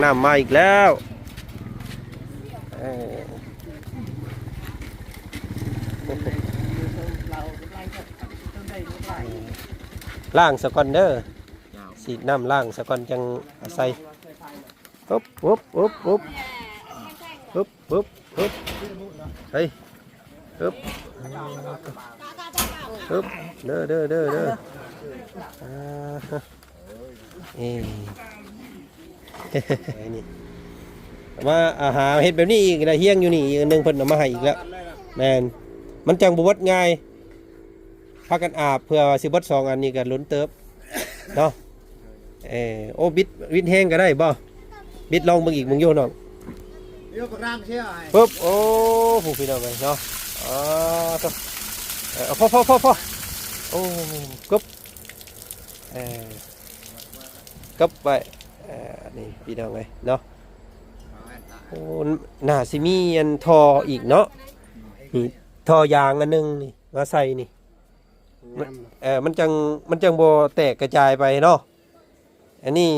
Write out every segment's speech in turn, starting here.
ນ້ຳມາອີກແລ້ວ. ເອີ ລ້າງສາກ່ອນເດີ. ສີດນ້ຳລ້າງສາກ່ອນ ຈັ່ງເອົາໃສ່. ປຶບ ປຶບ ປຶບ ປຶບ ປຶບ ປຶບ ປຶບ ເຮີ້ຍ ປຶບ ປຶບ ເດີ ເດີ ເດີ ເດີ ອ່າ ເອີ ນີ້ ມາ ອາ ຫາເຮັດແບບນີ້ອີກລະ ຮຽງຢູ່ນີ້ອີກອັນໜຶ່ງ ເພິ່ນເອົາມາໃຫ້ອີກແລ້ວ. ແມ່ນ ມັນຈັ່ງບໍ່ເບິດງ່າຍ. ພາກັນອາບ ເພື່ອວ່າຊິເບິດສອງອັນນີ້ກໍລຸນເຕີບເນາະ. ເອີ ໂອ້ ບິດ ບິດແຮງກໍໄດ້ບໍ່? ບິດລອງເບິ່ງອີກເບິ່ງຢູ່ນ້ອງ. ປຶບ ໂອ້ ຜູ້ພີ່ນ້ອງເອີຍເນາະ. ອໍ ໂທ້ ເອີ ພໍ ພໍ ພໍ ພໍ ໂອ້ ກຶບ ເອີ ກຶບໄວ້. ເອີ ນີ້ພີ່ນ້ອງເອີຍເນາະ. ໂອ້ ໜ້າຊິມີອັນທໍ່ອີກເນາະ. ນີ້ທໍ່ຢາງອັນໜຶ່ງນີ້ ມາໃສ່ນີ້ ມັນ ເອີ ມັນຈັ່ງ ມັນຈັ່ງບໍ່ແຕກກະຈາຍໄປເນາະ. ອັນນີ້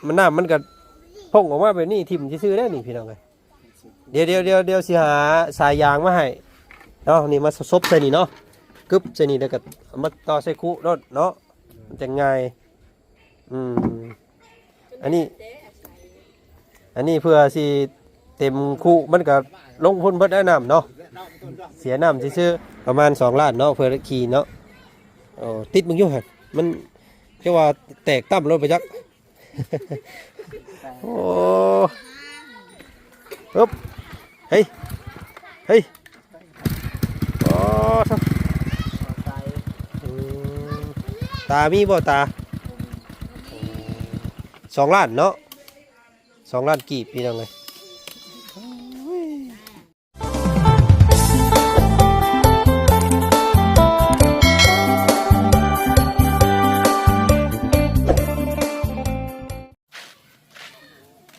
ມັນ ນ້ຳມັນກະພົ່ງອອກມາແບບນີ້ ຖິ້ມຊື່ໆເດ້ນີ້ພີ່ນ້ອງເອີຍ. ດຽວ ດຽວ ດຽວ ດຽວຊິຫາສາຍຢາງມາໃຫ້ເນາະ. ນີ້ມາສົບໃສ່ນີ້ເນາະ ກຶບໃສ່ນີ້ ແລ້ວກະເອົາມາຕໍ່ໃສ່ຄຸໂລດເນາະ ມັນຈັ່ງງ່າຍ. ອືມ ອັນນີ້ ອັນນີ້ເພື່ອຊິເຕັມຄຸ ມັນກະລົງພຸ້ນເບິດແລ້ວນ້ຳເນາະ ເສຍນ້ຳຊື່ໆ. ປະມານສອງລ້ານເນາະ ເພື່ອຂີ່ເນາະ. ໂອ້ ຕິດເບິ່ງຢູ່ຫັ້ນ ມັນຄືວ່າແຕກຕ່ຳໂລດໄປຈັກ. ໂອ້ ປຶບ ເຮີ້ຍ ເຮີ້ຍ ໂອ້ ໂທ້ ອືມ ຕາມີບໍ່ຕາ? ສອງລ້ານເນາະ ສອງລ້ານກີບ ພີ່ນ້ອງເອີຍ.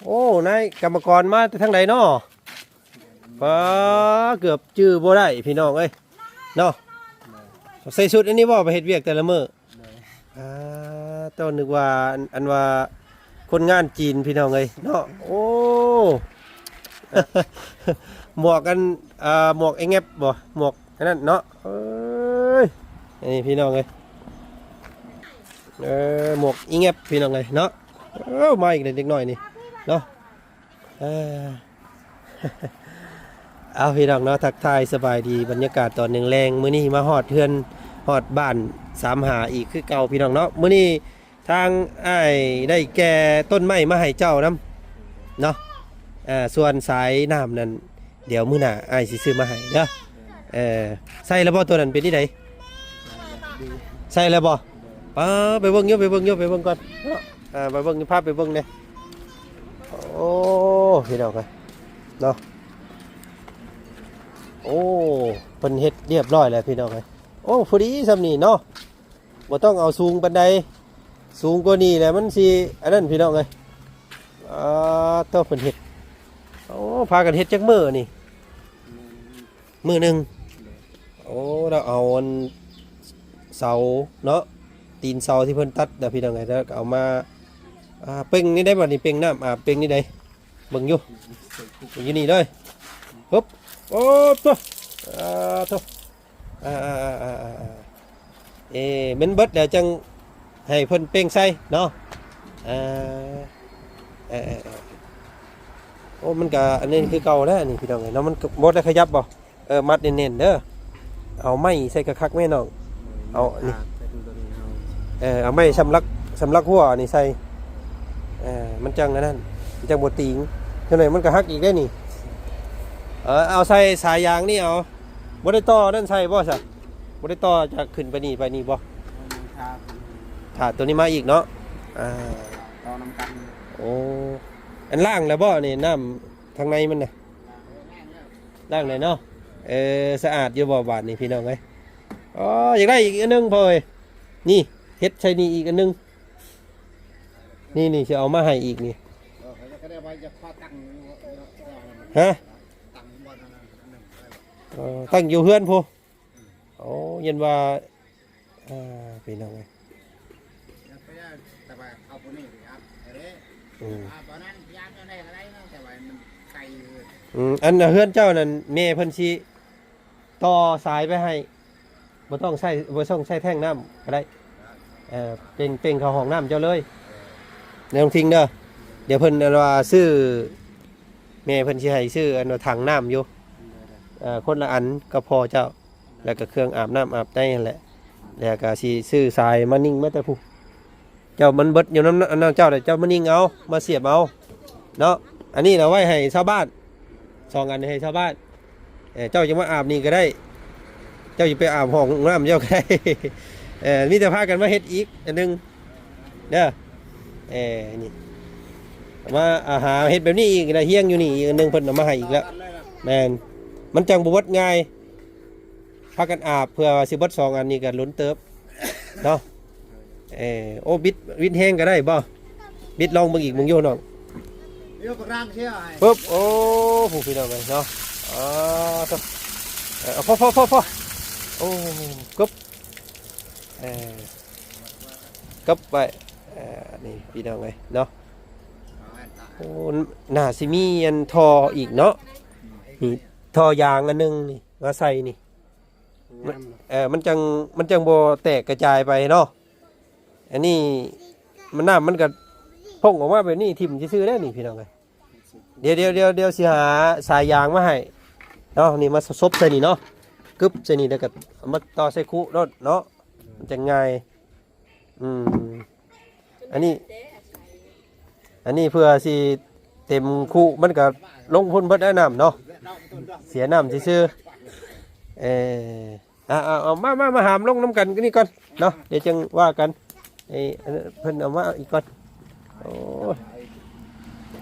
ໂອ້ ນາຍກຳມະກອນມາແຕ່ທາງໃດເນາະ? ປ້າ ເກືອບຈື່ບໍ່ໄດ້ພີ່ນ້ອງເອີຍເນາະ. ໃສ່ຊຸດອັນນີ້ບໍ່ ໄປເຮັດວຽກແຕ່ລະມື້? ໂດຍ ອ່າ ເຈົ້ານຶກວ່າ ອັນ ອັນວ່າຄົນງານຈີນພີ່ນ້ອງເອີຍເນາະ. ໂອ້ ໝວກອັນ ອ່າ ໝວກໄອ້ແງບບໍ່ ໝວກອັນນັ້ນເນາະ. ເອີຍ ອັນນີ້ພີ່ນ້ອງເອີຍ ເອີ ໝວກອີແງບພີ່ນ້ອງເອີຍເນາະ. ເອີ ມາອີກແລ້ວເດັກນ້ອຍນີ້ເນາະ. ເອີ ເອົາ ພີ່ນ້ອງເນາະ ທັກທາຍສະບາຍດີ ບັນຍາກາດຕອນແລງໆ. ມື້ນີ້ມາຮອດເຮືອນ ຮອດບ້ານສາມຫ້າອີກຄືເກົ່າ ພີ່ນ້ອງເນາະ. ມື້ນີ້ທາງອ້າຍໄດ້ແກ່ຕົ້ນໄມ້ມາໃຫ້ເຈົ້ານຳເນາະ. ເອີ ສ່ວນສາຍນ້ຳນັ້ນ ດຽວມື້ໜ້າອ້າຍຊິຊື້ມາໃຫ້ເດີ. ເອີ ໃສ່ແລ້ວບໍ່ ໂຕນັ້ນເປັນຈັ່ງໃດ? ໃສ່ແລ້ວບໍ່? ໄປ ໄປເບິ່ງຢູ່ ໄປເບິ່ງຢູ່ ໄປເບິ່ງກ່ອນເນາະ. ອ່າ ໄປເບິ່ງ ພາໄປເບິ່ງແດ່. ໂອ້ ພີ່ນ້ອງເອີຍເນາະ ໂອ້ ເພິ່ນເຮັດຮຽບຮ້ອຍແລ້ວ ພີ່ນ້ອງເອີຍ. ໂອ້ ພໍດີຊ່ຳນີ້ເນາະ ບໍ່ຕ້ອງເອົາສູງປານໃດ ສູງກວ່ານີ້ແຫຼະມັນຊິອັນນັ້ນ ພີ່ນ້ອງເອີຍ. ອ່າ ໂຕ ເພິ່ນເຮັດ ໂອ້ ພາກັນເຮັດຈັກມື້ນີ້? ມື້ໜຶ່ງ. ໂອ້ ລາວເອົາອັນເສົາເນາະ ຕີນເສົາທີ່ເພິ່ນຕັດນະ ພີ່ນ້ອງເອີຍ ແລ້ວກໍເອົາມາ ອ່າ ເປັ່ງນີ້ໄດ້ບັດນີ້ ເປັ່ງນ້ຳອາບ ເປັ່ງນີ້ໄດ້ ເບິ່ງຢູ່ ເບິ່ງຢູ່ນີ້ເລີຍ. ປຶບ ໂອ້ ໂຕ ອ່າ ໂຕ ອ່າ ເອີ ແມ່ນເບິດແລ້ວຈັ່ງໃຫ້ເພິ່ນເປັ່ງໃສ່ເນາະ. ເອີ ເອີ ເອີ ໂອ້ ມັນກະອັນນີ້ຄືເກົ່າແລ້ວນີ້ ພີ່ນ້ອງເອີຍເນາະ. ມັນບໍ່ໄດ້ຂະຫຍັບບໍ່? ເອີ ມັດແໜ້ນໆເດີ. ເອົາໄມ້ໃສ່ຄັກໆແມ່ນ້ອງ. ເອົານີ້ ເອີ ເອົາໄມ້ສຳລັກ ສຳລັກຫົວນີ້ໃສ່ ເອີ ມັນຈັ່ງອັນນັ້ນ ມັນຈັ່ງບໍ່ຕີງ. ຈັ່ງໃດມັນກໍຫັກອີກເດ້ນີ້. ເອີ ເອົາໃສ່ສາຍຢາງນີ້ເອົາ. ບໍ່ໄດ້ຕໍ່ນັ້ນໃສ່ບໍ່ຊະ? ບໍ່ໄດ້ຕໍ່ຈາກຂຶ້ນໄປນີ້ ໄປນີ້ບໍ່? ຖ້າຕົວນີ້ມາອີກເນາະ. ອ່າ ຕໍ່ນຳກັນ. ໂອ້ ອັນລ້າງແລ້ວບໍ່ນີ້ ນ້ຳທາງໃນມັນນະ? ລ້າງແລ້ວເນາະ. ເອີ ສະອາດຢູ່ບໍ່ບາດນີ້ ພີ່ນ້ອງເອີຍ? ອໍ ຢາກໄດ້ອີກອັນໜຶ່ງພໍ່ເອີຍ. ນີ້ ເຮັດໃສ່ນີ້ອີກອັນໜຶ່ງ. ນີ້ ນີ້ ຊິເອົາມາໃຫ້ອີກນີ້. ຮະ? ເອີ ຕັ້ງຢູ່ເຮືອນພຸ້ນ. ໂອ້ ເຫັນວ່າ ເອີ ພີ່ນ້ອງເອີຍ ແຕ່ວ່າເອົາຜູ້ນີ້ໄປອັດເດ້. ອືມ ອາ ຕອນນັ້ນພະຍາຍາມແນວໃດກໍໄດ້ເນາະ ແຕ່ວ່າມັນໄກເກີນ. ອືມ ອັນເຮືອນເຈົ້ານັ້ນ ແມ່ເພິ່ນຊິຕໍ່ສາຍໄປໃຫ້ ບໍ່ຕ້ອງໃຊ້ ບໍ່ຕ້ອງໃຊ້ແທງນ້ຳກໍໄດ້. ເອີ ເປັ່ງ ເປັ່ງເຂົ້າຫ້ອງນ້ຳເຈົ້າເລີຍ ເອີ ນ້ອງທິງເດີ. ດຽວເພິ່ນ ອັນວ່າຊື້ ແມ່ເພິ່ນຊິໃຫ້ຊື້ ອັນວ່າຖັງນ້ຳຢູ່ ເອີ ຄົນລະອັນກັບພໍ່ເຈົ້າ ແລ້ວກໍເຄື່ອງອາບນ້ຳອາບໃນຫັ້ນແຫຼະ ແລ້ວກໍຊິຊື້ສາຍມານິ່ງມາແຕ່ພຸ້ນ. ເຈົ້າ ມັນເບິດຢູ່ນຳ ອັນນັ້ນເຈົ້າ ເຈົ້າມານິ່ງເອົາ ມາສຽບເອົາເນາະ. ອັນນີ້ນະໄວ້ໃຫ້ຊາວບ້ານ ສອງອັນໃຫ້ຊາວບ້ານ. ເອີ ເຈົ້າຈະມາອາບນີ້ກໍໄດ້ ເຈົ້າຈະໄປອາບຫ້ອງນ້ຳເຈົ້າກໍໄດ້. ເອີ ມີແຕ່ພາກັນມາເຮັດອີກອັນໜຶ່ງເດີ. ເອີ ນີ້ ມາ ອາ ຫາເຮັດແບບນີ້ອີກນະ ຮຽງຢູ່ນີ້ອີກອັນໜຶ່ງ ເພິ່ນເອົາມາໃຫ້ອີກແລ້ວ. ແມ່ນ ມັນຈັ່ງບໍ່ເບິດງ່າຍ. ພາກັນອາບ ເພື່ອວ່າຊິເບິດສອງອັນນີ້ກໍລຸນເຕີບເນາະ. ເອີ ໂອ້ ບິດ ບິດແຮງກໍໄດ້ບໍ່? ບິດລອງເບິ່ງອີກເບິ່ງຢູ່ນ້ອງ. ເອີ ບັກຣາງເຊຍ ປຶບ ໂອ້ ຜູ້ພີ່ນ້ອງເອີຍເນາະ. ອໍ ໂທ້ ເອີ ພໍໆໆ ໂອ້ ກຶບ ເອີ ກຶບໄວ້. ເອີ ນີ້ພີ່ນ້ອງເອີຍເນາະ. ໂອ້ ໜ້າຊິມີອັນທໍ່ອີກເນາະ ນີ້ທໍ່ຢາງອັນໜຶ່ງນີ້ ມາໃສ່ນີ້ ມັນ ເອີ ມັນຈັ່ງ ມັນຈັ່ງບໍ່ແຕກກະຈາຍໄປເນາະ. ອັນນີ້ມັນ ນ້ຳມັນກະພົ່ງອອກມາແບບນີ້ ຖິ້ມຊື່ໆແລ້ວນີ້ພີ່ນ້ອງເອີຍ. ດຽວ ດຽວ ດຽວ ດຽວຊິຫາສາຍຢາງມາໃຫ້ເນາະ. ນີ້ມາສົບໃສ່ນີ້ເນາະ ກຶບໃສ່ນີ້ ແລ້ວກະເອົາມາຕໍ່ໃສ່ຄຸໂລດເນາະ ມັນຈັ່ງງ່າຍ. ອືມ ອັນນີ້ ອັນນີ້ເພື່ອຊິເຕັມຄຸ ມັນກະລົງພຸ້ນເບິດແລ້ວນ້ຳເນາະ ເສຍນ້ຳຊື່ໆ. ເອີ ເອົາ ເອົາ ເອົາ ມາ ມາ ມາຫາມລົງນຳກັນນີ້ກ່ອນເນາະ ດຽວຈັ່ງວ່າກັນ. ເອີ ອັນນັ້ນເພິ່ນເອົາມາອີກກ່ອນ. ໂອ້ຍ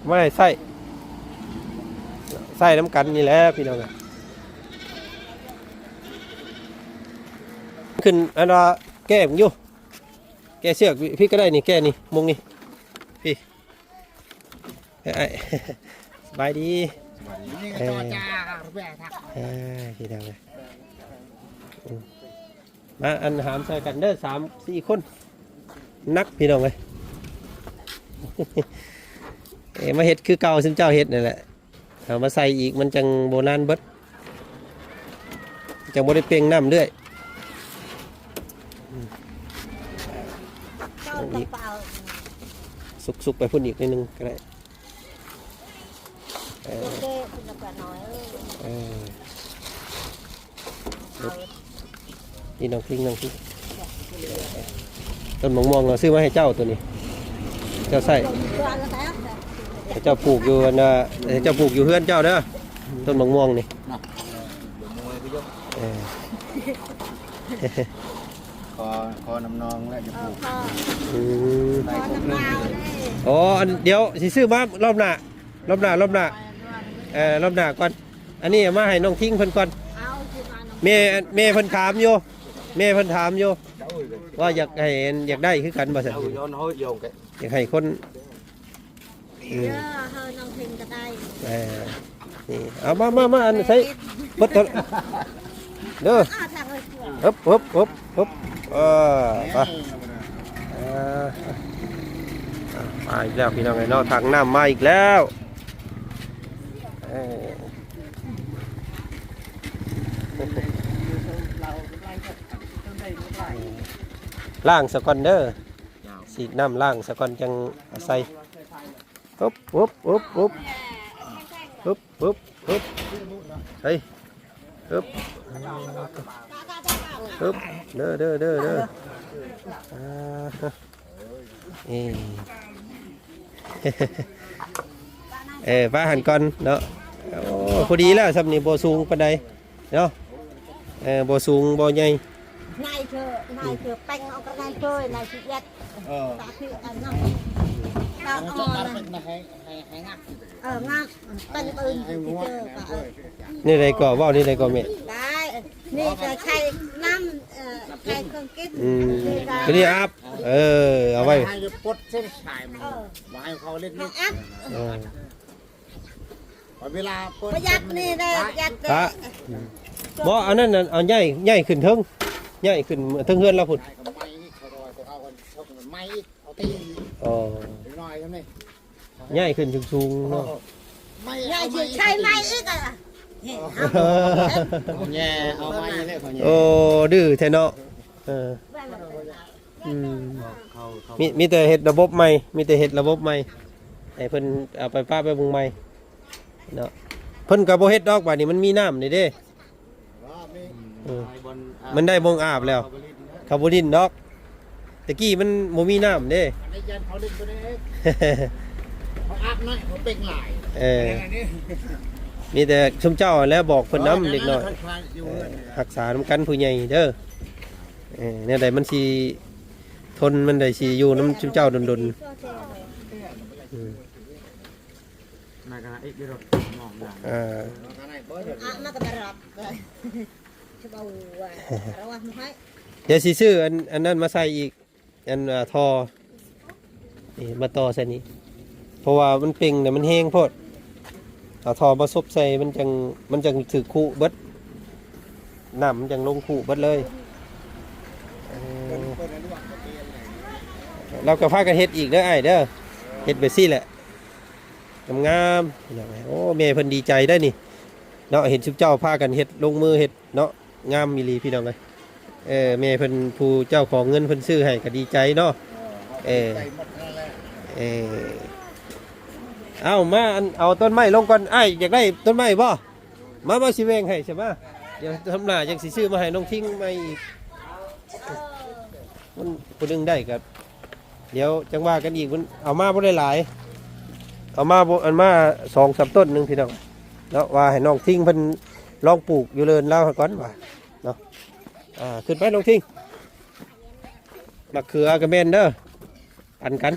ມາໃຫ້ໃຊ້ ໃຊ້ນຳກັນນີ້ແຫຼະພີ່ນ້ອງ. ຂຶ້ນອັນວ່າແກ້ມັນຢູ່ ແກ້ເຊືອກພີ້ກໍໄດ້ນີ້ ແກ້ນີ້ ມຸງນີ້ ພີ້ ເອີ ອ້າຍ ສະບາຍດີ. ເອີ ເອີ ພີ່ນ້ອງເອີຍ ອືມ ມາ ອັນ ຫາມຊ່ອຍກັນເດີ ສາມສີ່ຄົນ ໜັກພີ່ນ້ອງເອີຍ. ເອີ ມາເຮັດຄືເກົ່າ ຊຸມເຈົ້າເຮັດນັ້ນແຫຼະ ເອົາມາໃສ່ອີກ ມັນຈັ່ງບໍ່ນານເບິດ ຈັ່ງບໍ່ໄດ້ເປັ່ງນ້ຳເລື້ອຍ. ອືມ ເອົາອີກ ສຸກໆໄປພຸ້ນອີກໜ້ອຍໜຶ່ງກໍໄດ້. ເອີ ເອີ ນີ້ນ້ອງພິງ ນ້ອງພິງ ຕົ້ນມະມ່ວງເຮົາຊື້ມາໃຫ້ເຈົ້າໂຕນີ້ ເຈົ້າໃຊ້ ໃຫ້ເຈົ້າປູກຢູ່ອັນນ່າ ໃຫ້ເຈົ້າປູກຢູ່ເຮືອນເຈົ້າເດີ ຕົ້ນມະມ່ວງນີ້. ເອີ ຂໍ ຂໍນຳນ້ອງແລ້ວຈະປູກ. ອືມ ອໍ ອັນ ດຽວຊິຊື້ມາລອບໜ້າ ລອບໜ້າ ລອບໜ້າ ເອີ ລອບໜ້າກ່ອນ. ອັນນີ້ເອົາມາໃຫ້ນ້ອງທິງເພິ່ນກ່ອນ. ແມ່ ແມ່ເພິ່ນຖາມຢູ່ ແມ່ເພິ່ນຖາມຢູ່ວ່າຢາກໃຫ້ ຢາກໄດ້ຄືກັນບໍ່ຊັ້ນ ຢາກໃຫ້ຄົນ ອືມ ເອີ ເຮົານ້ອງເພັງກໍໄດ້. ເອີ ນີ້ ເອົາມາ ມາ ມາ ອັນໃສ່ເບິດເດີ. ອາ ທາງເອີຍ ຮຶບ ຮຶບ ຮຶບ ຮຶບ ເອີ ໄປ ເອີ ມາອີກແລ້ວພີ່ນ້ອງເອີຍເນາະ ຖັງນ້ຳມາອີກແລ້ວ. ເອີ ລ້າງສາກ່ອນເດີ ສີດນ້ຳລ້າງສາກ່ອນຈັ່ງເອົາໃສ່. ອຶບ ອຶບ ອຶບ ອຶບ ອຶບ ອຶບ ອຶບ ເຮີ້ຍ ອຶບ ອຶບ ເດີ ເດີ ເດີ ເດີ ອ່າ ເອີ ເອີ ປະຫັ້ນກ່ອນເນາະ. ໂອ້ ພໍດີແລ້ວ ຊ່ຳນີ້ບໍ່ສູງປານໃດເນາະ. ເອີ ບໍ່ສູງບໍ່ໃຫຍ່ ນາຍເທີ ນາຍເທີ ແປ້ງເອົາກະນາຍເທີ ນາຍຊິເອັດ ເອີ ຕາທີ່ອັນນັ້ນ ຕາອ່ອນ ໃຫ້ ໃຫ້ ໃຫ້ງັກ ເອີ ງັກ ແປ້ງອື່ນຊິເຈີ ແນວໃດກໍ ເວົ້າແນວໃດກໍແມ່ ໄດ້ ນີ້ກໍໃສ່ນ້ຳ ເອີ ໃສ່ເຄື່ອງກິນ ອືມ ນີ້ກໍ ຕົວນີ້ອັບ ເອີ ເອົາໄວ້ ໃຫ້ປົດເສັ້ນສາຍມັນ ເອີ ບໍ່ໃຫ້ເຂົາເລັກ ໃຫ້ອັບ ເອີ ເວລາເປີດ ປະຢັດນີ້ເດີ ປະຢັດເດີ ບໍ່ ອັນນັ້ນ ເອົາໃຫຍ່ ໃຫຍ່ຂຶ້ນເທິງ ໃຫຍ່ຂຶ້ນເທິງເຮືອນລາວພຸ້ນ ໃໝ່ອີກ ເຂົາເອົາ ເອົາ ເອົາ ເອົາຕີ ອໍ ເດັກນ້ອຍຊ່ຳນີ້ ຍ້າຍຂຶ້ນສູງໆເນາະ. ໃຫຍ່ຊິໃຊ້ໃໝ່ອີກອະ. ເອົາແຍ່ ເອົາໄມ້ແລ້ວເຂົາແຍ່. ໂອ້ ດື້ແທ້ເນາະ. ເອີ ອືມ ເຂົາ ເຂົາ ມີ ມີແຕ່ເຮັດລະບົບໃໝ່ ມີແຕ່ເຮັດລະບົບໃໝ່ ໃຫ້ເພິ່ນເອົາໄປປະໄປເບິ່ງໃໝ່ເນາະ. ເພິ່ນກໍບໍ່ເຮັດດອກ ບາດນີ້ມັນມີນ້ຳນີ້ເດ້. ເອີ ມັນໄດ້ບ່ອນອາບແລ້ວ ເຂົາບໍ່ຫຼິ້ນດອກ. ແຕ່ກີ້ມັນບໍ່ມີນ້ຳເດ້ ອັນນີ້ຢ້ານເຂົາຫຼິ້ນຕົວນີ້ເອງ ເຂົາອາບໜ້ອຍ ເຂົາເປັນຫຼາຍ. ເອີ ອັນນີ້ ມີແຕ່ຊຸມເຈົ້າຫັ້ນແຫຼະບອກເພິ່ນນຳ ເອີ ເດັກນ້ອຍ ຢູ່ເຮືອນນີ້ ເອີ ຮັກສານຳກັນຜູ້ໃຫຍ່ເດີ. ເອີ ແນວໃດມັນຊິທົນ ມັນໄດ້ຊິຢູ່ນຳຊຸມເຈົ້າດົນໆ. ອືມ ມາກັນອີກເດີ ມອງນະ ເອີ ອະ ມາກັນຕະຫຼອດ ຈະເອົາ ເອົາມາໃຫ້. ດຽວຊິຊື້ອັນ ອັນນັ້ນມາໃສ່ອີກ ອັນ ອ່າ ທໍ່ນີ້ມາຕໍ່ໃສ່ນີ້ ເພາະວ່າມັນເປັ່ງນະ ມັນແຮງໂພດ. ເອົາທໍ່ມາສົບໃສ່ ມັນຈັ່ງ ມັນຈັ່ງຖືກຄຸເບິດ ນ້ຳມັນຈັ່ງລົງຄຸເບິດເລີຍ. ເອີ ລາວກໍພາກັນເຮັດອີກເດີອ້າຍເດີ ເຮັດແບບຊີ້ແຫຼະ ງາມໆ ພີ່ນ້ອງເອີຍ. ໂອ້ ແມ່ເພິ່ນດີໃຈໄດ໋ນີ້ເນາະ ເຫັນຊຸມເຈົ້າພາກັນເຮັດ ລົງມືເຮັດເນາະ ງາມອີ່ຫຼີພີ່ນ້ອງເອີຍ. ເອີ ແມ່ເພິ່ນຜູ້ເຈົ້າຂອງເງິນເພິ່ນຊື້ໃຫ້ກໍດີໃຈເນາະ. ເອີ ເອີ ເອົາມາ ອັນ ເອົາຕົ້ນໄມ້ລົງກ່ອນ ອ້າຍຢາກໄດ້ຕົ້ນໄມ້ບໍ່? ມາ ມາ ຊິແບ່ງໃຫ້ຊະມາ. ດຽວທຳໜ້າຈັ່ງຊິຊື້ມາໃຫ້ນ້ອງທິງໃໝ່ອີກ ມັນຜູ້ໜຶ່ງໄດ້ກໍ ດຽວຈັ່ງວ່າກັນອີກ. ມັນເອົາມາບໍ່ໄດ້ຫຼາຍ ເອົາມາບໍ່ ອັນມາສອງສາມຕົ້ນໜຶ່ງພີ່ນ້ອງເນາະ ວ່າໃຫ້ນ້ອງທິງເພິ່ນລອງປູກຢູ່ເລີນລາວຫັ້ນກ່ອນວ່າເນາະ. ອ່າ ຂຶ້ນໄປນ້ອງທິງ ໝາກເຂືອກໍແມ່ນເດີ ປັນກັນ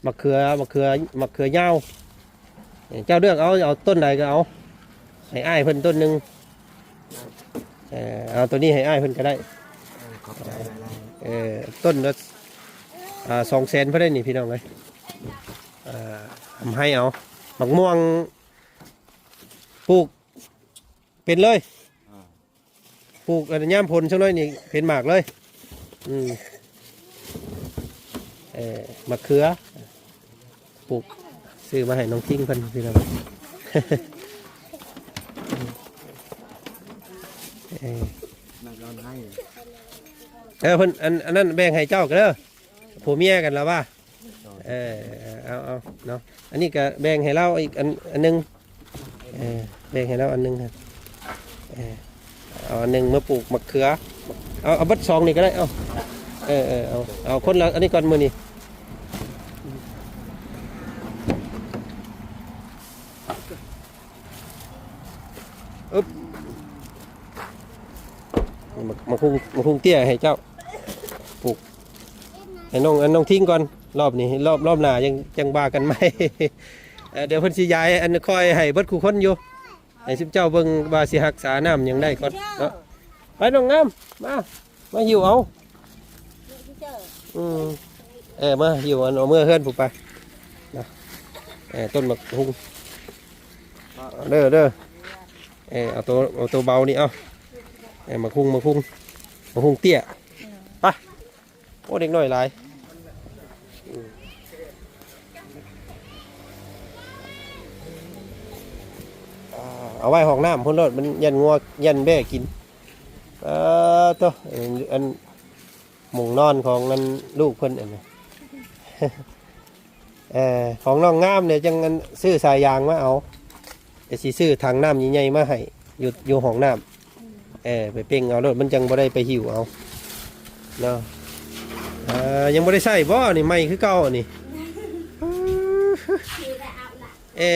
ໝາກເຂືອ ໝາກເຂືອ ໝາກເຂືອຍາວ. ເຈົ້າເລືອກເອົາ ເອົາຕົ້ນໃດກໍເອົາ ໃຫ້ອ້າຍເພິ່ນຕົ້ນໜຶ່ງ. ເອີ ເອົາໂຕນີ້ໃຫ້ອ້າຍເພິ່ນກໍໄດ້. ເອີ ຂອບໃຈຫຼາຍໆ. ເອີ ຕົ້ນລະ ອ່າ ສອງແສນພໍໄດ້ນີ້ພີ່ນ້ອງເອີຍ. ອ່າ ທຳໃຫ້ເອົາ ໝາກມ່ວງປູກເປັນເລີຍ. ອ່າ ປູກ ອັນ ຍາມຝົນຈັກໜ້ອຍນີ້ເປັນໝາກເລີຍ. ອືມ ເອີ ໝາກເຂືອ ປູກ ຊື້ມາໃຫ້ນ້ອງທິງເພິ່ນພີ່ນ້ອງ. ເອີ ເອີ ເພິ່ນ ອັນ ອັນນັ້ນແບ່ງໃຫ້ເຈົ້າກໍເດີ ຜົວເມຍກັນລະວ່າ. ເອີ ເອົາ ເອົາເນາະ ອັນນີ້ກໍແບ່ງໃຫ້ລາວອີກອັນ ອັນໜຶ່ງ. ເອີ ແບ່ງໃຫ້ລາວອັນໜຶ່ງ. ເອີ ເອົາອັນໜຶ່ງມາປູກໝາກເຂືອ ເອົາ ເອົາເບິດສອງນີ້ກໍໄດ້. ເອົາ ເອີ ເອີ ເອົາ ເອົາຄົນລະອັນນີ້ກ່ອນມື້ນີ້. ອຶບ ມາ ມາຄຸງ ມາຄຸງເຕ້ຍໃຫ້ເຈົ້າປູກ ໃຫ້ນ້ອງ ອັນ ນ້ອງທິງກ່ອນ ລອບນີ້ ລອບ ລອບໜ້າຈັ່ງ ຈັ່ງວ່າກັນໃໝ່. ເອີ ດຽວເພິ່ນຊິຢາຍ ອັນ ຄ່ອຍໃຫ້ເບິດຄູ່ຄົນຢູ່ ໃຫ້ຊຸມເຈົ້າເບິ່ງວ່າຊິຮັກສານ້ຳຫຍັງໄດ້ກ່ອນເນາະ. ໄປນ້ອງງາມ ມາ ມາຫິ້ວເອົາ. ອືມ ເອີ ມາຫິ້ວ ອັນ ເອົາເມືອເຮືອນພຸ້ນໄປນະ. ເອີ ຕົ້ນໝາກຫຸ່ງເດີ ເດີ. ເອີ ເອົາໂຕ ເອົາໂຕເບົານີ້ເອົາ. ເອີ ໝາກຫຸ່ງ ໝາກຫຸ່ງ ໝາກຫຸ່ງເຕ້ຍ ໄປ. ໂອ້ ເດັກນ້ອຍຫຼາຍ. ອືມ ອ່າ ເອົາໄວ້ຫ້ອງນ້ຳພຸ້ນໂລດ ມັນຢ້ານງົວ ຢ້ານແບ້ກິນ. ເອີ ໂຕ ອັນ ໝ່ອງນອນຂອງອັນລູກເພິ່ນອັນນີ້ ເອີ ຂອງນ້ອງງາມນີ້ຈັ່ງອັນຊື້ສາຍຢາງມາເອົາ ແຕ່ຊິຊື້ຖັງນ້ຳໃຫຍ່ໆມາໃຫ້ຢູ່ ຢູ່ຫ້ອງນ້ຳ. ເອີ ໄປເປັ່ງເອົາໂລດ ມັນຈັ່ງບໍ່ໄດ້ໄປຫິ້ວເອົາເນາະ. ເອີ ຍັງບໍ່ໄດ້ໃຊ້ບໍ່ນີ້ ໃໝ່ຄືເກົ່ານີ້. ເອີ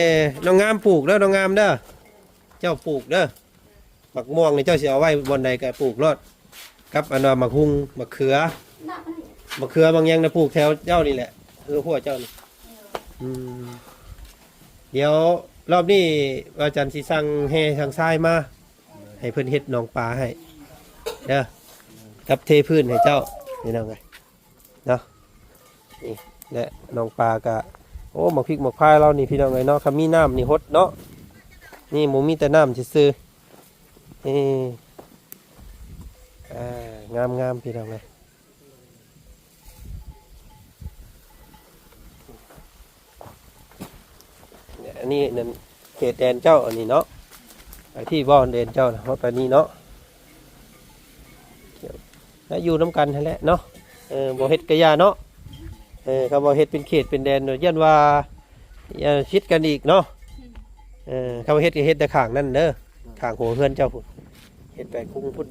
ນ້ອງງາມປູກເດີ ນ້ອງງາມເດີ ເຈົ້າປູກເດີ. ໝາກມ່ວງນີ້ເຈົ້າຊິເອົາໄວ້ບ່ອນໃດກໍປູກໂລດ ກັບອັນວ່າໝາກຫຸ່ງ ໝາກເຂືອ ໝາກເຂືອ ໝາກຫຍັງນະ ປູກແຖວເຈົ້ານີ້ແຫຼະ ເຮືອຮົ້ວເຈົ້ານີ້. ອືມ ດຽວລອບນີ້ວ່າຈັນຊິສັ່ງແຮ່ສັ່ງຊາຍມາ ໃຫ້ເພິ່ນເຮັດໜອງປາໃຫ້ເດີ ກັບເທພື້ນໃຫ້ເຈົ້າ ພີ່ນ້ອງເອີຍ. ເນາະ ນີ້ແຫຼະ ໜອງປາກະ ໂອ້ ໝາກພິກໝາກພາຍລາວນີ້ພີ່ນ້ອງເອີຍເນາະ ຄັນມີນ້ຳນີ້ຫົດເນາະ ນີ້ບໍ່ມີແຕ່ນ້ຳຊື່ໆ. ນີ້ ອ່າ ງາມໆ ພີ່ນ້ອງເອີຍ. ນີ້ນັ້ນເຂດແດນເຈົ້າອັນນີ້ເນາະ ໄປທີ່ບໍ່ແດນເຈົ້ານະ ຮອດໄປນີ້ເນາະ ແລ້ວຢູ່ນຳກັນຫັ້ນແຫຼະເນາະ ເອີ ບໍ່ເຮັດກະຢ່າເນາະ ເອີ ຄັນວ່າເຮັດເປັນເຂດເປັນແດນ ຢ້ານວ່າ ຢ້ານຜິດກັນອີກເນາະ ເອີ ຄັນວ່າເຮັດກໍເຮັດແຕ່ຂ້າງນັ້ນເດີ ຂ້າງຫົວເຮືອນເຈົ້າພຸ້ນ ເຮັດໄປຄຸງພຸ້ນ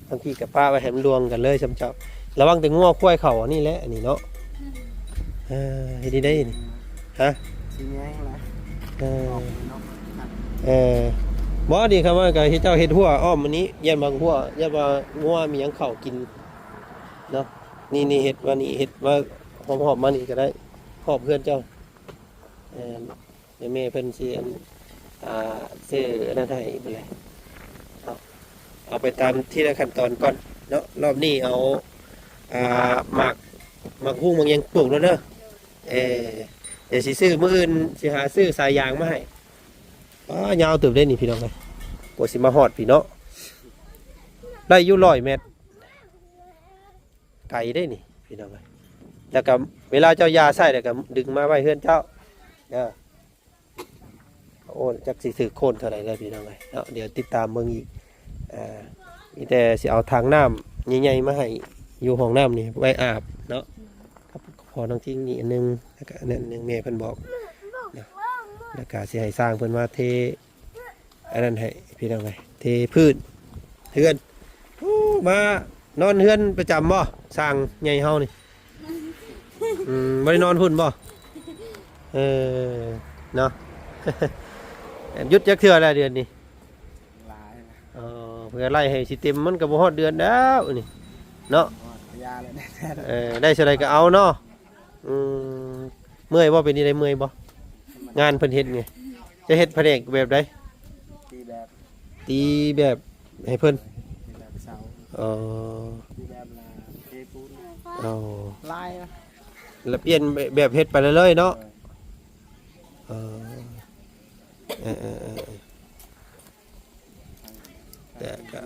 ບາງທີກໍປະໄວ້ໃຫ້ມັນລວງກັນເລີຍຊ່ຳເຈົ້າ ລະວັງແຕ່ງົວຄວາຍເຂົ້າອັນນີ້ແຫຼະ ອັນນີ້ເນາະ ເອີ ເຮັດໄດ້ນີ້ ຮະ ຊິແຍງລະ ເອີ ເອີ ບໍ່ ນີ້ ຄຳວ່າກໍເຮັດ ເຈົ້າເຮັດຮົ້ວອ້ອມອັນນີ້ ຢ້ານວ່າຮົ້ວ ຢ້ານວ່າງົວມີຫຍັງເຂົ້າກິນເນາະ ນີ້ ນີ້ເຮັດມານີ້ ເຮັດມາຮອບໆມານີ້ກໍໄດ້ ຮອບເຮືອນເຈົ້າ ເອີ ດຽວແມ່ເພິ່ນຊິອັນ ອ່າ ຊື້ອັນນັ້ນໃຫ້ພຸ້ນແຫຼະ ເອົາ ເອົາໄປຕາມທີລະຂັ້ນຕອນກ່ອນເນາະ ລອບນີ້ເອົາ ອ່າ ໝາກ ໝາກຫຸ່ງໝາກຫຍັງປູກແລ້ວເດີ ເອີ ດຽວຊິຊື້ ມື້ອື່ນຊິຫາຊື້ສາຍຢາງມາໃຫ້ ອ້າ ຍາວເຕີບເດ້ນີ້ພີ່ນ້ອງເອີຍ ກວ່າຊິມາຮອດພີ້ເນາະ ໄດ້ຢູ່ຮ້ອຍແມັດ ໄກເດ້ນີ້ພີ່ນ້ອງເອີຍ ແລ້ວກໍເວລາເຈົ້າຢາໃຊ້ແລ້ວກໍດຶງມາໄວ້ເຮືອນເຈົ້າເດີ ໂອ້ ຈັກຊິຖືກໂຄນເທົ່າໃດເດີພີ່ນ້ອງເອີຍເນາະ ດຽວຕິດຕາມເບິ່ງອີກ ເອີ ມີແຕ່ຊິເອົາຖັງນ້ຳໃຫຍ່ໆມາໃຫ້ຢູ່ຫ້ອງນ້ຳນີ້ໄວ້ອາບເນາະ ກັບພໍ່ນ້ອງທິງນີ້ອັນໜຶ່ງ ແລ້ວກໍອັນນັ້ນໜຶ່ງ ແມ່ເພິ່ນບອກເນາະ ແລ້ວກໍຊິໃຫ້ຊ່າງເພິ່ນມາເທ ອັນນັ້ນໃຫ້ພີ່ນ້ອງເອີຍ ເທພື້ນເຮືອນ ໂອ້ ມານອນເຮືອນປະຈຳບໍ່ ຊ່າງໃຫຍ່ເຮົານີ້ ອືມ ບໍ່ໄດ້ນອນພຸ້ນບໍ່ ເອີ ເນາະ ຢຸດຈັກເທື່ອແລ້ວເດືອນນີ້ ຫຼາຍ ອໍ ເພື່ອໄລ່ໃຫ້ຊິເຕັມ ມັນກໍບໍ່ຮອດເດືອນແລ້ວນີ້ເນາະ ຮອດ ຢາແລ້ວ ເອີ ໄດ້ເທົ່າໃດກໍເອົາເນາະ ອືມ ເມື່ອຍບໍ່? ເປັນຈັ່ງໃດ ເມື່ອຍບໍ່? ງານເພິ່ນເຮັດນີ້ ຈະເຮັດພະແນກແບບໃດ? ຕີແບບ ຕີແບບໃຫ້ເພິ່ນ ຕີແບບເສົາ ອໍ ຕີແບບລະເທປູນ ອໍ ຫຼາຍນະ ລະປ່ຽນແບບເຮັດໄປເລື້ອຍໆເນາະ ເອີ ເອີ ເອີ ເອີ ເອີ ແຕ່ກໍ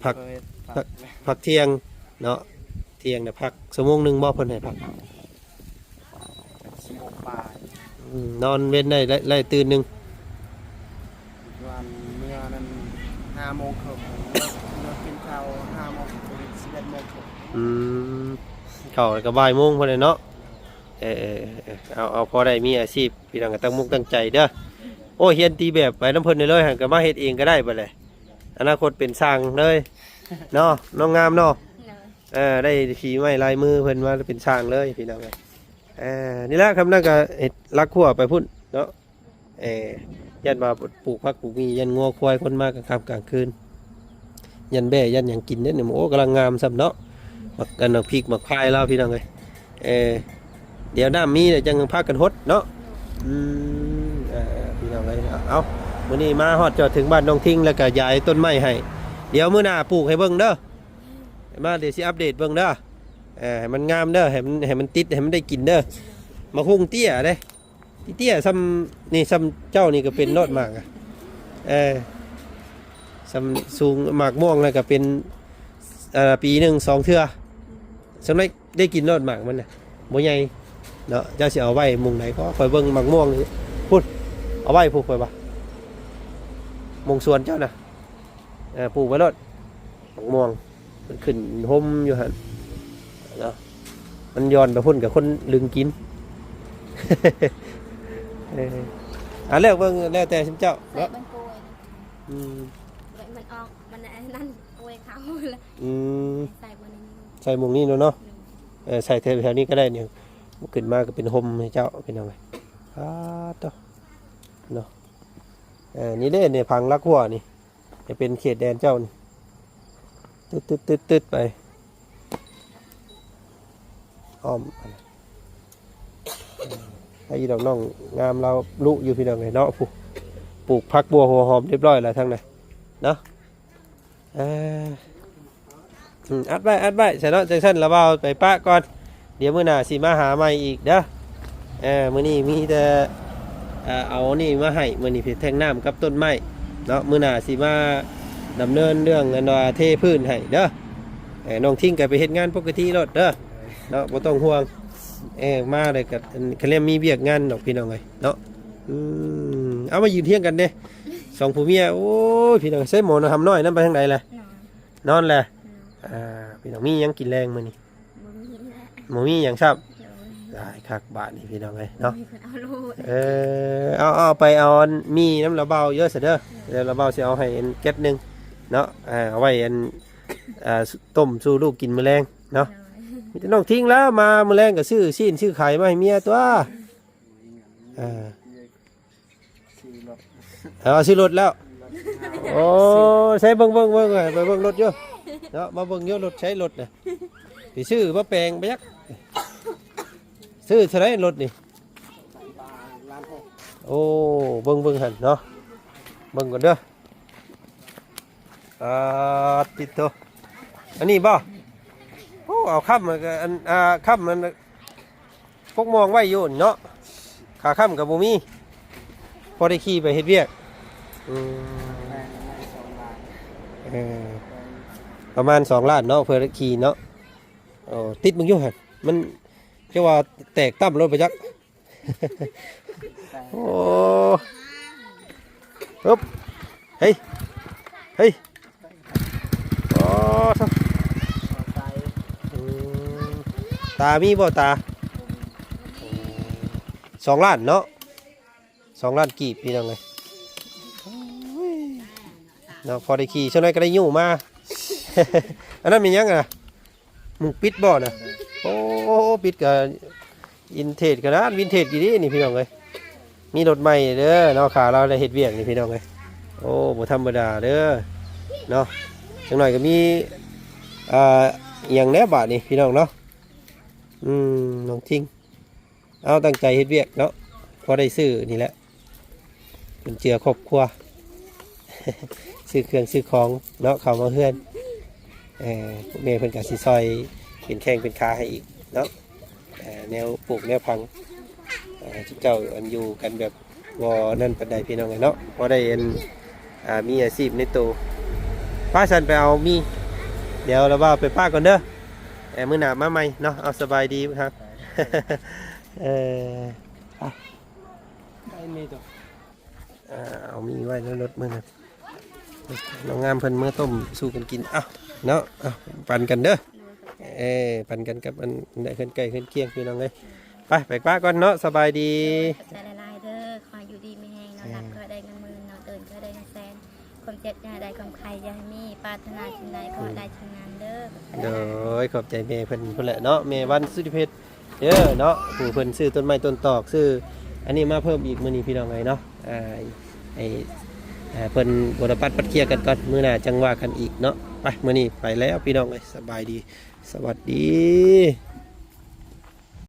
ພັກ ພັກ ພັກທ່ຽງເນາະ ທ່ຽງນະພັກຊົ່ວໂມງໜຶ່ງບໍ່ ເພິ່ນໃຫ້ພັກ? ຊົ່ວໂມງປາຍ ອືມ ນອນເວັນໄດ້ ໄດ້ ໄດ້ຕື່ນໜຶ່ງ ວານເມື່ອນັ້ນຫ້າໂມງເຄິ່ງ ເມື່ອກິນເຂົ້າຫ້າໂມງ ສິບເອັດໂມງເຄິ່ງ ອືມ ເຂົ້າກໍບ່າຍໂມງພຸ້ນແຫຼະເນາະ ເອີ ເອີ ເອີ ເອົາ ເອົາ ພໍໄດ້ມີອາຊີບ ພີ່ນ້ອງກໍຕັ້ງມຸກຕັ້ງໃຈເດີ ໂອ້ຍ ຮຽນຕີແບບໄປນຳເພິ່ນເລີຍ ຫັ້ນກໍມາເຮັດເອງກໍໄດ້ບັດແຫຼະ ອະນາຄົດເປັນຊ່າງເລີຍເນາະ ນ້ອງງາມເນາະ ເອີ ໄດ້ຝີໄມ້ລາຍມືເພິ່ນມາເປັນຊ່າງເລີຍ ພີ່ນ້ອງເອີຍ ເອີ ນີ້ແຫຼະ ຄຳນັ້ນກໍເຮັດລັກຮົ້ວໄປພຸ້ນເນາະ ເອີ ຢ້ານວ່າປູກຜັກປູກໝີ່ ຢ້ານງົວຄວາຍຄົນມາກາງຄ່ຳກາງຄືນ ຢ້ານແບ້ຢ້ານຫຍັງກິນເດ້ນີ້ ໂອ້ ກຳລັງງາມຊ້ຳເນາະ ໝາກ ອັນ ໝາກພິກໝາກພາຍລາວ ພີ່ນ້ອງເອີຍ ເອີ ດຽວນ້ຳມີແລ້ວຈັ່ງພາກັນຫົດເນາະ ອືມ ເອີ ເອີ ພີ່ນ້ອງເອີຍ ເອົາ ມື້ນີ້ມາຮອດຈອດເຖິງບ້ານນ້ອງທິງ ແລ້ວກໍຢາຍຕົ້ນໄມ້ໃຫ້ ດຽວມື້ໜ້າປູກໃຫ້ເບິ່ງເດີ ມາ ດຽວຊິອັບເດດເບິ່ງເດີ ເອີ ໃຫ້ມັນງາມເດີ ໃຫ້ມັນ ໃຫ້ມັນຕິດ ໃຫ້ມັນໄດ້ກິນເດີ ໝາກຫຸ່ງເຕ້ຍເດ້ ເຕ້ຍໆ ຊ່ຳນີ້ ຊ່ຳເຈົ້ານີ້ກໍເປັນໂລດໝາກ ເອີ ຊ່ຳສູງ ໝາກມ່ວງແລ້ວກໍເປັນ ເອີ ປີໜຶ່ງສອງເທື່ອ ຊ່ຳໄດ້ ໄດ້ກິນໂລດໝາກມັນນະ ບໍ່ໃຫຍ່ເນາະ ເຈົ້າຊິເອົາໄວ້ໝ່ອງໃດກໍ ຂ້ອຍເບິ່ງໝາກມ່ວງນີ້ ພຸ້ນ ເອົາໄວ້ພຸ້ນ ຂ້ອຍວ່າ ໝ່ອງສວນເຈົ້ານະ ເອີ ປູກໄວ້ໂລດ ໝາກມ່ວງ ມັນຂຶ້ນຮົ່ມຢູ່ຫັ້ນເນາະ ມັນຢ່ອນໄປພຸ້ນກໍຄົນດຶງກິນ ເອີ ອ່າ ເລືອກເບິ່ງ ແລ້ວແຕ່ຊຸມເຈົ້າ ໃສ່ ເນາະ ເບິ່ງໂກຍ ອືມ ມັນອອກ ມັນອັນນັ້ນ ໂກຍເຂົາລະ ອືມ ໃສ່ບ່ອນນີ້ ໃສ່ໝ່ອງນີ້ໂລດເນາະ ໂດຍ ເອີ ໃສ່ແຖວໆນີ້ກໍໄດ້ນີ້ ຂຶ້ນມາກໍເປັນຮົ່ມໃຫ້ເຈົ້າ ພີ່ນ້ອງເອີຍ ປາດໂທ້ ເນາະ ເອີ ນີ້ເດ້ ນີ້ຜັງລັກຮົ້ວນີ້ ຈະເປັນເຂດແດນເຈົ້ານີ້ ຕຶດໆໆໆ ໄປ ອ້ອມ ໃຫ້ດອກນ້ອງງາມລາວລຸຢູ່ ພີ່ນ້ອງເອີຍເນາະ ຜູ້ ປູກຜັກບົວຫົວຫອມຮຽບຮ້ອຍແລ້ວທາງນັ້ນເນາະ ເອີ ອືມ ອັດໄວ້ ອັດໄວ້ຊະເນາະ ຈັ່ງຊັ້ນລະບ່າວໄປປະກ່ອນ ດຽວມື້ໜ້າຊິມາຫາໃໝ່ອີກເດີ ເອີ ມື້ນີ້ມີແຕ່ ເອີ ເອົານີ້ມາໃຫ້ ມື້ນີ້ເປັນແທ່ງນ້ຳກັບຕົ້ນໄມ້ເນາະ ມື້ໜ້າຊິມາດຳເນີນເລື່ອງອັນວ່າເທພື້ນໃຫ້ເດີ ເອີ ນ້ອງທິງກໍໄປເຮັດງານປົກກະຕິໂລດເດີເນາະ ບໍ່ຕ້ອງຫ່ວງ ເອີ ມາແລ້ວກໍ ຄັນແລ້ວມີວຽກງານດອກ ພີ່ນ້ອງເອີຍເນາະ ອືມ ເອົາມາຢືນທຽງກັນເດ້ ສອງຜົວເມຍ. ໂອ້ຍ ພີ່ນ້ອງ ໃຊ້ໝໍນ້ຳຮ້ອນນ້ອຍນັ້ນໄປທາງໃດລະ? ນອນ ນອນແຫຼະ. ອືມ ອ່າ ພີ່ນ້ອງ ມີຫຍັງກິນແລງມື້ນີ້? ບໍ່ມີແຫຼະ ບໍ່ມີຫຍັງຊ້ຳ. ໂດຍ ຫຼາຍຄັກບາດນີ້ ພີ່ນ້ອງເອີຍເນາະ. ເອີ ເອົາ ເອົາໄປເອົາອັນໝີ່ນຳລາວບ່າວເດີ ເດີ ແລ້ວລາວບ່າວຊິເອົາໃຫ້ອັນແກັດໜຶ່ງເນາະ. ອ່າ ເອົາໄວ້ອັນ ອ່າ ຕົ້ມສູ່ລູກກິນມື້ແລງເນາະ. ໂດຍ ມີແຕ່ນ້ອງທິງແລ້ວ ມາມື້ແລງກໍຊື້ຊີ້ນຊື້ໄຂ່ມາໃຫ້ເມຍຕົວະ. ອ່າ ຊື້ລົດ ເອົາ ຊື້ລົດແລ້ວ. ລົດ ໂອ້ ໃສເບິ່ງ ເບິ່ງ ເບິ່ງ ໄປເບິ່ງລົດຢູ່ເນາະ. ມາເບິ່ງຢູ່ ລົດໃສ ລົດນະ ຊິຊື້ມາແປງໄປຈັກ. ຊື້ເທົ່າໃດລົດນີ້? ລ້ານຫົກ. ໂອ້ ເບິ່ງ ເບິ່ງຫັ້ນເນາະ ເບິ່ງກ່ອນເດີ. ອ່າ ຕິດໂຕ ອັນນີ້ບໍ່? ໂອ້ ເອົາຄ້ຳ ອັນ ອ່າ ຄ້ຳ ອັນ ປົກໝອງໄວ້ຢູ່ເນາະ ຂາຄ້ຳກໍບໍ່ມີ ພໍໄດ້ຂີ່ໄປເຮັດວຽກ. ອືມ ເອີ ປະມານສອງລ້ານເນາະ ເພື່ອໄດ້ຂີ່ເນາະ. ໂອ້ ຕິດເບິ່ງຢູ່ຫັ້ນ ມັນຈະວ່າແຕກຕ່ຳໂລດໄປຈັກ. ໂອ້ ຮຶບ ເຮີ້ຍ ເຮີ້ຍ ໂອ້ ໂທ້ ອືມ ຕາມີບໍ່ຕາ? ສອງລ້ານເນາະ ສອງລ້ານກີບ ພີ່ນ້ອງເອີຍ. ໂອ້ຍ ເນາະ ພໍໄດ້ຂີ່ ຊະໜ້ອຍກໍໄດ້ຍູ້ມາ. ອັນນັ້ນແມ່ນຫຍັງອະ? ໝູກປິດບໍ່ນະ? ໂອ້ ປິດກໍວິນເທດຂະໜາດ ວິນເທດອີ່ຫຼີນີ້ ພີ່ນ້ອງເອີຍ. ມີລົດໃໝ່ເດີເນາະ ຂ້າລາວໄດ້ເຮັດວຽກນີ້ ພີ່ນ້ອງເອີຍ. ໂອ້ ບໍ່ທຳມະດາເດີເນາະ. ຈັກໜ້ອຍກໍມີ ອ່າ ອີ່ຫຍັງແດ່ບາດນີ້ ພີ່ນ້ອງເນາະ. ອືມ ນ້ອງທິງ ເອົາ ຕັ້ງໃຈເຮັດວຽກເນາະ ພໍໄດ້ຊື້ນີ້ແຫຼະ ຈຸນເຈືອຄອບຄົວ ຊື້ເຄື່ອງຊື້ຂອງເນາະ ເຂົ້າມາເຮືອນ. ເອີ ແມ່ເພິ່ນກໍຊິຊ່ອຍເປັນແຂ້ງເປັນຂາໃຫ້ອີກເນາະ. ເອີ ແນວປູກແນວຝັງ ເອີ ເຈົ້າອັນຢູ່ກັນແບບ ບໍ່ນັ້ນປານໃດ ພີ່ນ້ອງເອີຍເນາະ ພໍໄດ້ອັນ ອ່າ ມີອາຊີບໃນໂຕ. ໄປຊັ້ນ ໄປເອົາໝີ່ ດຽວລາວບ່າວໄປປະກ່ອນເດີ ເອີ ມື້ໜ້າມາໃໝ່ເນາະ. ເອົາ ສະບາຍດີຄັບ. ເອີ ໄປ ໄປມີໂຕ ອ່າ ເອົາໝີ່ໄວ້ໃນລົດມື້ນັ້ນ ນ້ອງງາມເພິ່ນເມືອຕົ້ມສູ່ກັນກິນ. ເອົ້າ ເນາະ ເອົ້າ ປັນກັນເດີ ເອີ ປັນກັນກັບອັນໃນເຮືອນໃກ້ເຮືອນຄຽງ ພີ່ນ້ອງເອີຍ. ໄປ ໄປປະກ່ອນເນາະ ສະບາຍດີ. ຂອບໃຈຫຼາຍໆເດີ ຂໍໃຫ້ຢູ່ດີມີແຮງ ນອນຫຼັບກໍໃຫ້ໄດ້ເງິນໝື່ນ ນອນຕື່ນກໍໃຫ້ໄດ້ເງິນແສນ ຄວາມເຈັບຢ່າໃຫ້ໄດ້ ຄວາມໄຂ້ຢ່າໃຫ້ມີ ປາດຖະໜາສິ່ງໃດຂໍໃຫ້ໄດ້ສິ່ງນັ້ນເດີ. ໂດຍ ຂອບໃຈແມ່ເພິ່ນພຸ້ນແຫຼະເນາະ ແມ່ວັນສຸທິເພັດເດີເນາະ ຜູ້ເພິ່ນຊື້ຕົ້ນໄມ້ຕົ້ນຕອກ ຊື້ອັນນີ້ມາເພີ່ມອີກມື້ນີ້ ພີ່ນ້ອງເອີຍເນາະ. ອ່າ ໃຫ້ ອ່າ ເພິ່ນບົວລະປັດປັດເຄຍກັນກ່ອນ ມື້ໜ້າຈັ່ງວ່າກັນອີກເນາະ. ໄປ ມື້ນີ້ໄປແລ້ວ ພີ່ນ້ອງເອີຍ ສະບາຍດີ ສະຫວັດດີ.